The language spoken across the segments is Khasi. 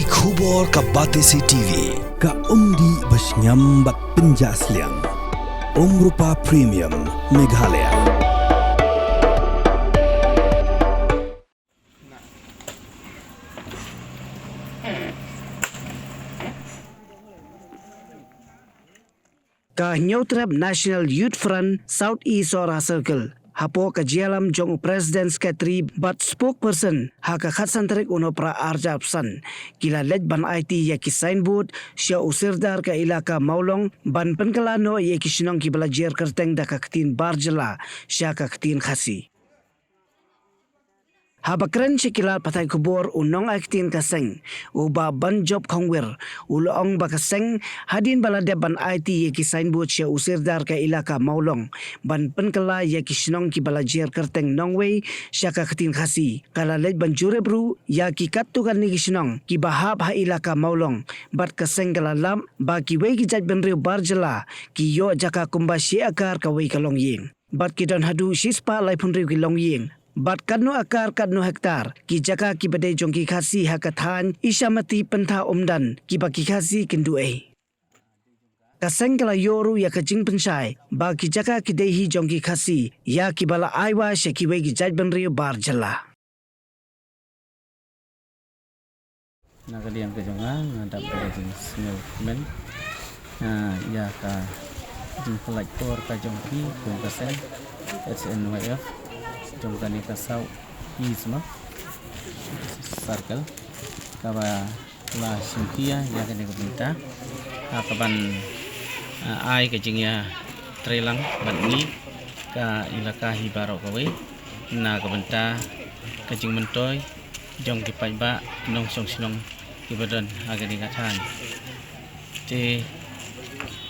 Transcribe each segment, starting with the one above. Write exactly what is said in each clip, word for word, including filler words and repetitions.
Khubor ka Batesi T V, ka umdih ba shngiam bad pynjah sliang. Umrupa Premium, Meghalaya. Ka Hynñiewtrep National Youth Front South East Sohra Circle, hapoh ka jingïalam jong u President, Secretary bad Spokesperson, ha ka khatsan tarik u Nohprah arhajar arphew san, ki la leit ban aiti ïa ki signboard sha u Sirdar ka Elaka Mawlong ban pynkylla noh ïa ki shnong kiba la jer kyrteng da ka ktien bar jylla sha ka ktien Khasi. Haba kren sha ki lad pathai khubor, u nongai ktien ka seng, u Bah Banjop Khongwir, u la ong ba ka seng, hadien ba la dep ban aiti ïa ki signboard sha u Sirdar ka Elaka Mawlong ban pynkylla ïa ki shnong kiba la jer kyrteng nongwei sha ka ktien Khasi, ka la leit ban jurip ruh ïa ki katto katne ki shnong kiba hap ha Elaka Mawlong, bad ka seng ka la lap ba kiwei ki jaitbynriew bar jylla ki ïoh jaka kumba shi akar kawei ka longïing, bad ki don haduh shispah laiphew hynriew ki longïing, bad katno akar katno hektar ki jaka kiba dei jong ki Khasi ha ka thaiñ Ishamati Pyntha Umdan kiba ki Khasi kin duh ei. Ka seng ka la ïoh ruh ïa ka jingpynshai ba ki jaka ki dei hi jong ki Khasi, ïa kiba la ai wai sha kiwei ki jaitbynriew bar jylla. Na ka liang ka jong nga, nga dap da ka jingsngewkmen, ah, ïa ka jingpynlait por ka jong phi kum ka seng H N Y F jong kane ka South East Circle, kaba la shimkhia ïa kane ka bynta ha kaban, ah, ai ka jingïatreilang bad ngi ka elaka hi baroh kawei na ka bynta ka jingmyntoi jong ki paidbah nongshong shnong kiba don ha kane ka thaiñ. Te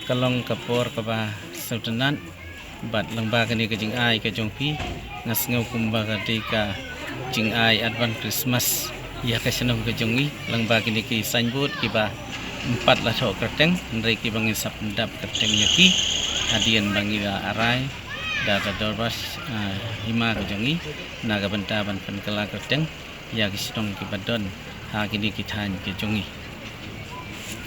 ka long ka por kaba sngewtynnat bad lyngba kane ka jingai ka jong phi, nga sngew kumba ka dei ka jingai advance Christmas ïa ka shnong ka jong ngi, lyngba kine ki signboard kiba ym pat la thoh kyrteng, hynrei kiba ngin sa pyndap kyrteng ïa ki hadien ba ngi la arai da ka dorbar, ah, hima ka jong ngi na ka bynta ban pynkylla kyrteng ïa ki shnong kiba don ha kine ki thaiñ ki jong ngi.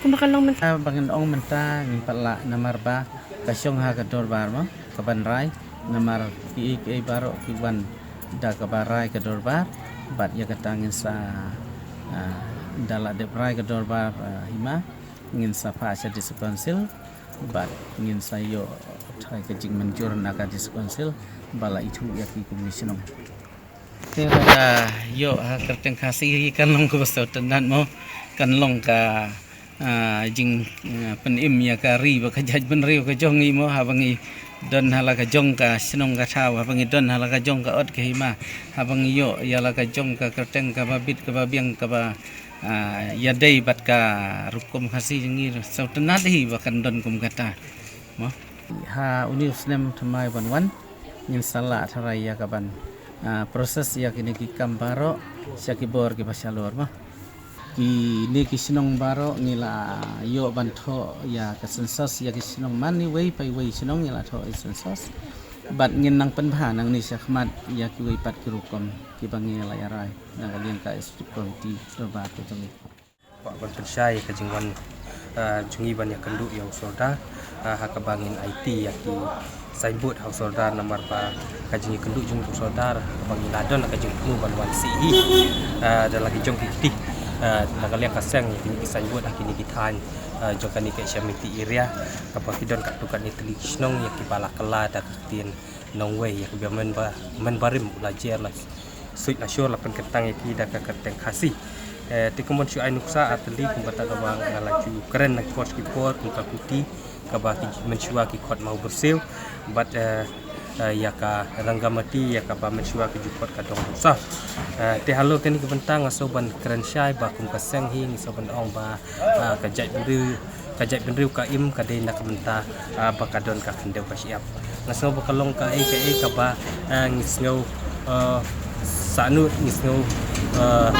Kumba ka long mynta, ba ngin ong mynta ngim pat lah namar ba ka shong ha ka dorbar mo, kaban rai namar kiei kiei baroh ki wan da kaba rai ka dorbar. Bad ïa kata ngin sa, ah, da la dep rai ka dorbar, ah, hima, ngin sa phah sha District Council bad ngin sa ïoh trai ka jingmynjur na ka District Council ba la ithuh ïa ki kum ki shnong. Te lada ïoh ha kyrteng Khasi hi kan long kaba sngewtynnat mo, kan long ka, ah, jing, ah, pynim ïa ka ri bad ka jaitbynriew ka jong ngi mo, haba ngi don ha la ka jong ka shnong ka thaw, haba ngi don ha la ka jong ka ot ka hima, haba ngi ïoh ïa la ka jong ka kyrteng kaba bit kaba biang kaba, ah, ïadei bad ka rukom Khasi jong ngi, sngewtynnat hi ba kan don kum kata mo. Ha une u snem thymmai ban wan ngin sa lah tharai ïa kaban, ah, process ïa kine ki kam baroh sha ki bor kiba shalor mo. Kine ki shnong baroh ngi la ïoh ban thoh ïa ka census ïa ki shnong, man iwei pa iwei shnong ngi la thoh ïa census. Bad ngin nang pynbha nangne shakhmat ïa kiwei pat ki rukom kiba ngi la ïarai na ka liang ka Executive Committee dorbar ka jong ngi. Kwah ban pynshai ka jingwan, ah, jong ngi ban ïakynduh ïa u Sordar, ah, ha kaba ngin aiti ïa ki signboard ha u Sordar namar ba ka jingïakynduh jong u Sordar ha kaba ngi la don ka jingthmu ban wan sih hi, ah, da la ki jong ki kti, ah, na ka liang ka seng ïa kine ki signboard ha kine ki thaiñ, ah, jong kane ka Ishamati area, kaba ki don katto katne tylli ki shnong ïa kiba la kylla da ka ktien nongwei ïa kiba mynba, mynbarim u la jer la suit la shor la pynkyntang ïa ki da ka kyrteng Khasi. Eh, te kumban shu ai nuksa artylli kumba ta kaba nga la ju kren na ki por ki por kum ka kuti kaba ki mynshuwa ki khot Mawbyrsew bad, eh, eh, ïa ka Rangamati ïa kaba mynshuwa ki ju khot ka Dongbusa. Eh, te halor kane ka bynta nga sngew ban kren shai ba kum ka seng hi nga sngew ban ong ba, eh, ka jaitbynriew ka jaitbynriew ka im ka dei na ka bynta, ah, ba ka don ka khyndew ka shyiap. Nga sngew ba ka long kaei kaei kaba, ah, ngi sngew, ah, sahnud ngi sngew, ah,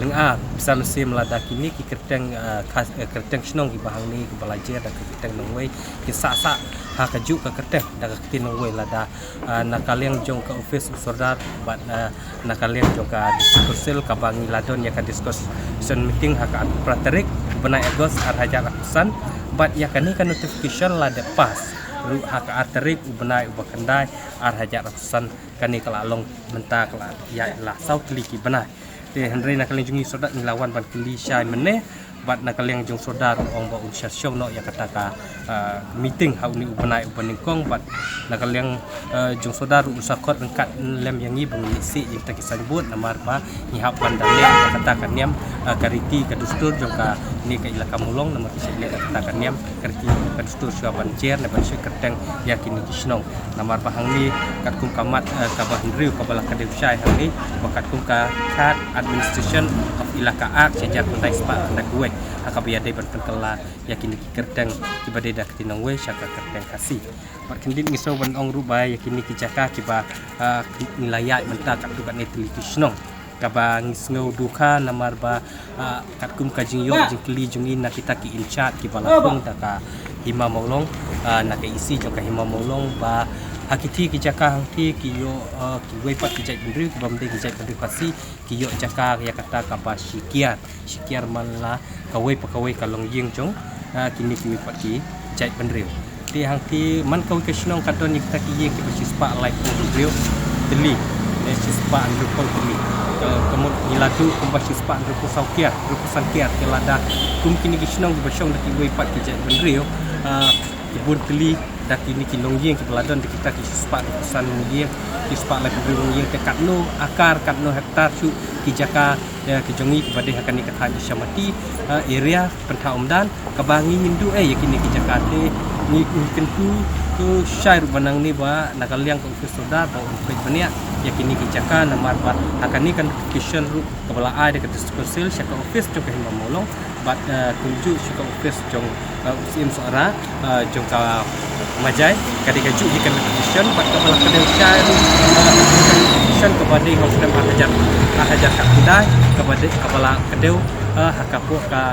Lyngba bsa mynsiem lada kine ki kyrteng, eh, khas, eh, kyrteng shnong kiba hangne kiba la jer da ka kyrteng nongwei, ki sah sah ha kajuh ka kyrteng da ka ktien nongwei lada, eh, na ka liang jong ka office u sordar bad, eh, na ka liang jong ka district council kaba ngi la don ïa ka discussion meeting ha ka arphew phra tarik u bnai August ar hajar arphew san, bad ïa kane ka notification la dep pass ruh ha ka ar tarik u bnai uba khyndai ar hajar arphew san. Kane ka la long mynta ka la ïaid la saw tylli ki bnai. Te hynrei na ka liang jong ngi sordar ngi la wan ban kylli shai mynne, bad na ka liang jong sordar u ong ba un sa shong noh ïa kata ka, ah, meeting ha une u bnai uba nyngkong, bad na ka liang, ah, jong sordar u sa khot ryngkat lem ïa ngi ba ngin ïa sih ïa kata ki signboard namar ba ngi hap ban da leh ïa kata ka niam, ah, ka riti ka dustur jong kane ka ilaka Mawlong namar ki sa leh ïa kata ka niam ka riti ka dustur shuwa ban jer ne ban shu kyrteng ïa kine ki shnong. Namar ba hangne katkum ka mat, eh, kaba hynriew kaba la kdew shai hangne ba katkum ka Khad Administration of Elaka Act shihajar khyndai spah khyndai phew wei ha kaba ïadei ban pynkylla ïa kine ki kyrteng kiba dei da ka ktien nongwei sha ka kyrteng Khasi. Bad khyndiat ngi sngew ban ong ruh ba ïa kine ki jaka kiba, eh, ngi la ïaid mynta katto katne tylli ki shnong. Kaba ngi sngew dukha namar ba, ah, katkum ka jingïoh jingkylli jong ngi na kita ki in charge kiba la pang da ka Hima Mawlong, ah, na ka E C jong ka Hima Mawlong ba ha kiti ki jaka hangti ki ïoh, ah, kiwei pat ki jaitbynriew kiba ym dei ki jaitbynriew Khasi ki ïoh jaka ïa kata kaba shi kiar, shi kiar man la kawei pa kawei ka longïing jong, ah, kine kiwei pat ki jaitbynriew. Te hangti man kawei ka shnong ka don ïa kita ki ïing kiba shispah laiphew hynriew tylli ne shispah hynriewphew tylli. Ka, ka mut ngi la duh kumba shispah hynriewphew saw kiar, hynriewphew san kiar. Te lada kum kine ki shnong kiba shong da kiwei pat ki jaitbynriew, ah, ki bun tylli da kine ki longïing kiba la don da kita ki shispah hynriewphew san ïing, shispah laiphew hynriew ïing. Te katno akar, katno hektar shuh ki jaka ïa ki jong ngi kiba dei ha kane ka thaiñ Shamati, eh, area Pyntha Umdan, kaba ngi ngin duh ei ïa kine ki jaka. Te ngi, ngi kyntu, eh, shai ruh ba nangne ba na ka liang ka office sordar ba un peit bniah ïa kine ki jaka namar ba ha kane ka notification ruh kaba la ai da ka district council sha ka office jong ka Hima Mawlong bad, eh, kumjuh sha ka office jong, eh, u Syiem Sohra, eh, jong ka Majai, ka dei kajuh hi ka notification bad kaba la kdew shai ruh, eh, notification kaba dei ha u snem ar hajar, ar hajar khatkhyndai, kaba dei, kaba la kdew, eh, ha ka pok ka,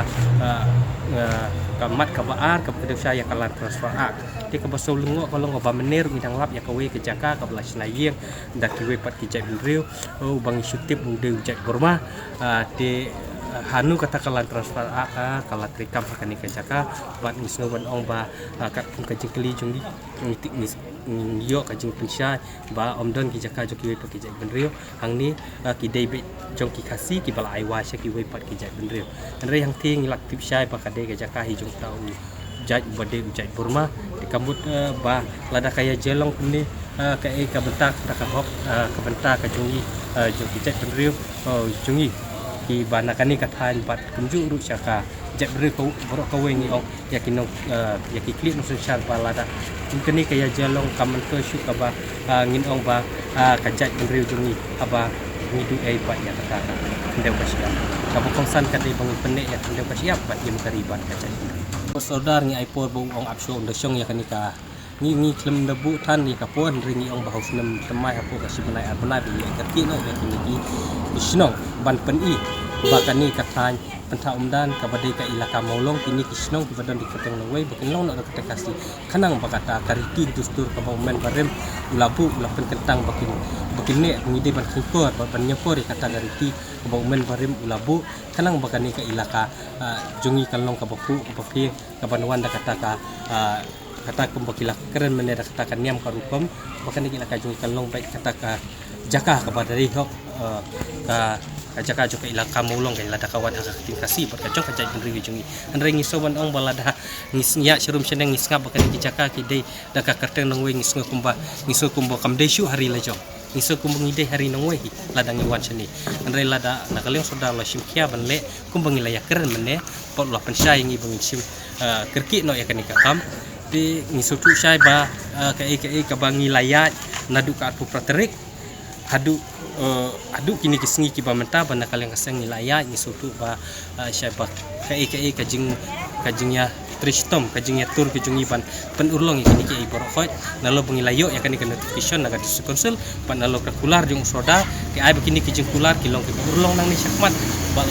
eh, eh, ka mat kaba ar kaba kdew shai ïa ka Land Transfer Act. Te kaba shu lyngngoh ka long kaba mynne ruh ngi dang lap ïa kawei ka jaka kaba la shna ïing da kiwei pat ki jaitbynriew, eh, uba ngi shu tip u dei u jait Burma. Ah, te, ah, hanu kata ka Land Transfer Act, ah, ka la treikam ha kane ka jaka, bad ngi sngew ban ong ba, ah, katkum ka jingkylli jong ngi, ngi ti-, ngi, ngi ïoh ka jingpynshai ba ym don ki jaka jong kiwei pat ki jaitbynriew hangne, ah, ki dei beit jong ki Khasi kiba la ai wai sha kiwei pat ki jaitbynriew. Hynrei hangti ngi la tip shai ba ka dei ka jaka hi jong uta u jait uba dei u jait Burma. Te ka mut, eh, ba lada ka ïa jia long kumne, eh, kaei ka bynta kata ka hok, eh, ka bynta ka jong ngi, eh, jong ki jaitbynriew, eh, jong ngi kiba na kane ka thaiñ bad kumjuh ruh sha ka jaitbynriew ka baroh kawei ngi ong ïa ki nong, eh, ïa ki khlieh nongsynshar ba lada kum kane ka ïa jia long ka myntoi shuh kaba, eh, ngin ong ba, eh, ka jaitbynriew jong ngi haba ngi duh ei ba ïa kata ka khyndew ka shyiap. Kaba kongsan ka dei ba ngin pynneh ïa ka khyndew ka shyiap bad ïa ka ri bad ka jaitbynriew. Sordar ngi ai por ba u ong ap shuwa un da shong ïa kane ka, ngi, ngi khlem da buh than ïa ka por, hynrei ngi ong ba ha u snem thymmai hapoh ka shi bnai ar bnai ba ngi ïa kyrkieh noh ïa kine ki shnong ban pyni ba kane ka thaiñ Pyntha Umdan kaba dei ka ilaka Mawlong, kine ki shnong kiba don da ki kyrteng nongwei ba kin long noh da ka kyrteng Khasi. Khnang ba kata ka riti dustur kaba u myn barim u la buh u la pynkyntang ba kin, ba kin neh, ba ngi dei ban kheiñkor, ba ban ñiewkor ïa kata ka riti kaba u myn barim u la buh. Khnang ba kane ka ilaka, ah, jong ngi kan long kaba phuh, kaba phieng, kaban wan da kata ka, ah, kata kumba ki la kren mynne da kata ka niam ka rukom, ba kane ka ilaka jong ngi kan long beit kata ka jaka kaba dei hok, eh, ka, ka jaka jong ka ilaka Mawlong kan lada ka wan ha ka ktien Khasi bad ka jong ka jaitbynriew jong ngi. Hynrei ngi sngew ban ong ba lada ngi sngap sharum shaneng ngi sngap ba kane ki jaka ki dei da ka kyrteng nongwei, ngi sngew kumba, ngi sngew kumba kam dei shuh ha ri la jong. Ngi sngew kumba ngi dei ha ri nongwei hi lada ngi wan shane. Hynrei lada na ka liang sordar la shim khia ban leh kumba ngi la ïa kren mynne, pat la pynshai ngi ba ngin shim, eh, kyrkieh noh ïa kane ka kam. Te ngi sngewthuh shai ba, eh, kaei kaei kaba ngi la ïaid naduh ka arphew phra tarik haduh, eh, haduh kine ki sngi kiba mynta ba na ka liang ka seng ngi la ïaid, ngi sngewthuh ba, eh, shai ba kaei kaei ka jing, ka jingïatrei shitom, ka jingïatur ka jong ngi ban pynurlong ïa kine kiei baroh khoit. Nalor ba ngi la ïoh ïa kane ka notification na ka District Council bad nalor ka kular jong u sordar, ki ai ba kine ki jingkular ki long kiba urlong nangne shakhmat.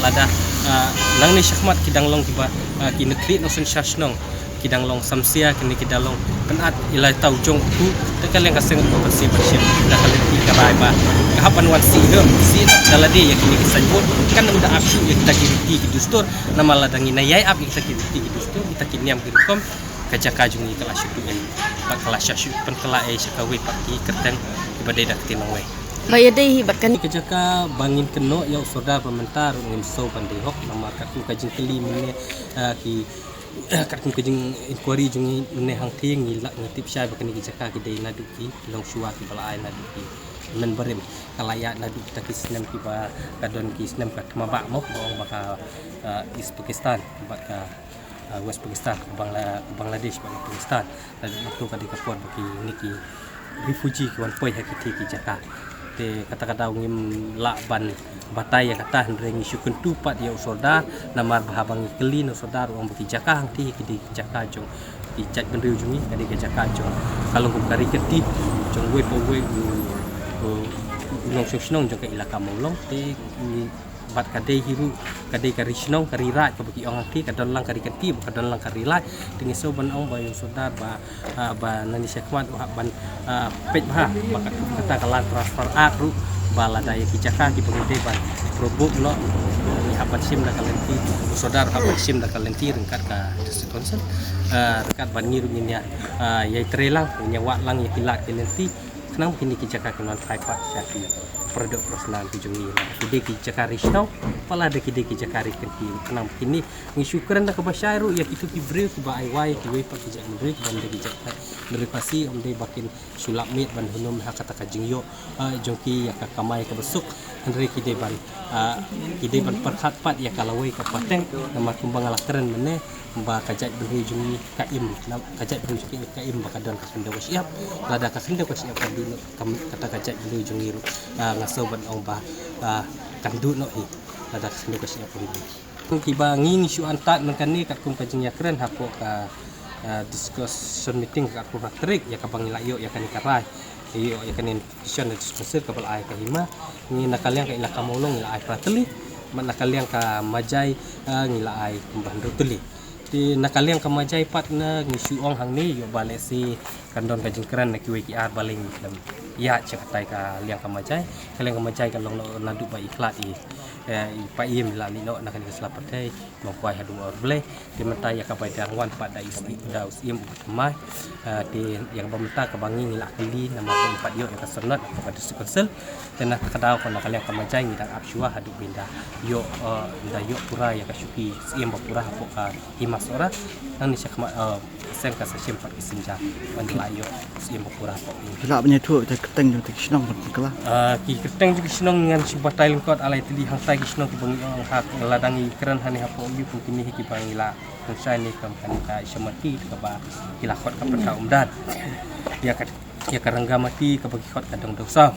Lada, ah, nangne shakhmat ki dang long kiba, ah, ki nongkhreh nongsynshar shnong ki dang long samsia, kine ki dang long pynat ïa la tau jong u, te ka liang ka seng ka ban sep ban sep da ka lynti ka rai ba ka hap ban wan sih, sih da lade ïa kine ki signboard. Kan ym da ap shuh ïa kita ki riti ki dustur, namar lada ngi nang ïai ap ïa kita ki riti ki dustur, kita ki niam ki rukom, ka jaka jong ngi ka la shu tuh ei, bad ka la shu pynkylla ei sha kawei pat ki kyrteng kiba dei da ka ktien nongwei. Ba ïadei hi bad kane ka jaka ba ngin kynnoh ïa u sordar ba mynta ruh ngim sngewbha ban dei hok, namar katkum ka jingkylli mynne, ah, ki, katkum ka jing inquiry jong ngi mynne hangthie ngi la, ngi tip shai ba kane ka jaka ki dei naduh ki longshuwa kiba la ai naduh ki hynmen barim. Ka la ïaid naduh kita ki snem kiba ka don ki snem ka thma bah mo, ba ong ba ka, ah, East Pakistan bad ka, ah, West Pakistan, Bangla-, Bangladesh bad Pakistan. Naduh mynta ka dei ka por ba kine ki refugee ki wan poi ha kiti ki jaka. Te kata ka daw ngim lah ban batai ïa kata, hynrei ngi shu kyntu pat ïa u sordar, namar ba haba ngi kylli na u sordar u ong ba ki jaka hangti ki dei ki jaka jong ki jaitbynriew jong ngi, ka dei ka jaka jong ka long kum ka ri kynti jong uwei pa uwei u, u, u nongshong shnong jong ka ilaka Mawlong. Te ngi bad ka dei hi ruh, ka dei ka ri shnong, ka ri raid, kaba ki ong hangti, ka don lang ka ri kynti bad ka don lang ka ri lait. Te ngi sngewbha ban ong ba ïa u sordar ba, ah, ba nangne shakhmat u hap ban, ah, peit bha ba ka, kata ka Land Transfer Act ruh, ba lada ïa ki jaka kiba ngi dei ban pynbor noh, ngi hap ban shim da ka lynti, u sordar hap ban shim da ka lynti ryngkat ka District Council, ah, ryngkat bad ngi ruh ngin ïa, ah, ïai trei lang, ngin ïa wad lang ïa ki lad ki lynti. Khnang ba kine ki jaka kin wan phai pat sha ki para doh para snam ki jong ngi, lada ki dei ki jaka ri shnong, lada ki dei ki jaka ri kynti. Khnang ba kine, ngi shu kren da kaba shai ruh ïa kito ki briew kiba ai wai ïa kiwei pat ki jaitbynriew kiba ym dei ki jaitbynriew Khasi, ym dei ba kin shu lap miet ban hynñiew ha kata ka jingïoh, ah, jong ki ïa ka kamai kaba suk. Hynrei ki dei ban, ah, ki dei ban pyrkhat pat ïa ka lawei ka pateng, namar kumba nga la kren mynne, ba ka jaitbynriew jong ngi ka im, na, ka jaitbynriew jong ngi ka im ba ka don ka khyndew ka shyiap. Lada ka khyndew ka shyiap ka duh noh, ka, kata ka jaitbynriew jong ngi ruh, ah, nga sngewbha ban ong ba, ah, kan duh noh hi. Lada ka khyndew ka shyiap ka duh. Kiba ngi ngi shu antad mynta kane katkum ka jingïakren hapoh ka, ah, discussion meeting katkum ha tarik ïa kaba ngi la ïoh ïa kane ka rai. Ïoh ïa kane notification na District Council kaba la ai ka hima. Ngi na ka liang ka ilaka Mawlong ngi la ai phra tylli. Bad na ka liang ka Majai, ah, ngi la ai kumba hynriew tylli. Te na ka liang ka Majai pat na ngi shu ong hangne ïoh ba lehse kan don ka jingkren na kiwei ki ar ba leh ngi khlem ïa check katai ka liang ka Majai. Ka liang ka Majai ka long noh naduh ba i khlad i, eh, i pa im la lih noh na kane ka sla pyrthei, mong kwai haduh ar blei. Te mynta ïa kaba dang wan pat da i s-, da u Syiem u Thymmai. Eh, te ïa kaba mynta kaba ngi ngi la kylli namar ba i pat ïoh ïa ka sanad kaba District Council. Te na ka daw ko na ka liang ka Majai ngi dang ap shuwa haduh ba in da ïoh, eh, in da ïoh pura ïa ka shuki Syiem ba pura hapoh ka hima Sohra. Nangne shakhmat, eh, seng ka sa shim pat ki sienjam ban da la ïoh Syiem ba pura hapoh. Ki lah ban ïathuh ïa ki kyrteng jong ki shnong ban pynkylla. Ah, ki kyrteng jong ki shnong ngan shu batai lyngkot, ah, lai tylli hangtai ki shnong kiba ngi ong ha, la dang ngi kren hangne hapoh ïa kum kine hi kiba ngi la pynshai ne kam kane ka Shamati kaba ki la khot ka Pynthar Umdan. Ïa ka, ïa ka Rangamati kaba ki khot ka Dong Dawsaw.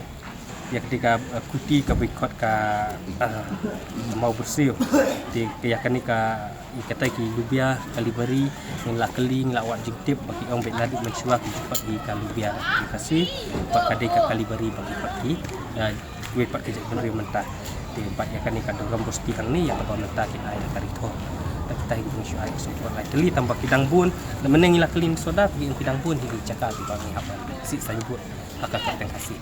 Ïa kata ka, eh, Kuti kaba ki khot ka, eh, Mawbyrsiew. Te ïa kane ka, ïa kata ki Lubia, Kalibari, ngi la kylli, ngi la wad jingtip ba ki ong ba naduh mynshuwa ki ju khot ïa ka Lubia, ïa ka Khasi, ba ka dei ka Kalibari ba ki khot ki, eh, wei pat ki jaitbynriew mynta. Te bad ïa kane ka Dong Rambusti hangne ïa kaba mynta kin ai da ka Ri Thor. Te kita hi ki bun shu ai ka sngewthuh lai tylli tang ba ki dang bun. Namar ngi la kylli na u sordar ba ki ong ki dang bun hi ki jaka kiba ngi hap ban sih signboard ha ka kyrteng Khasi.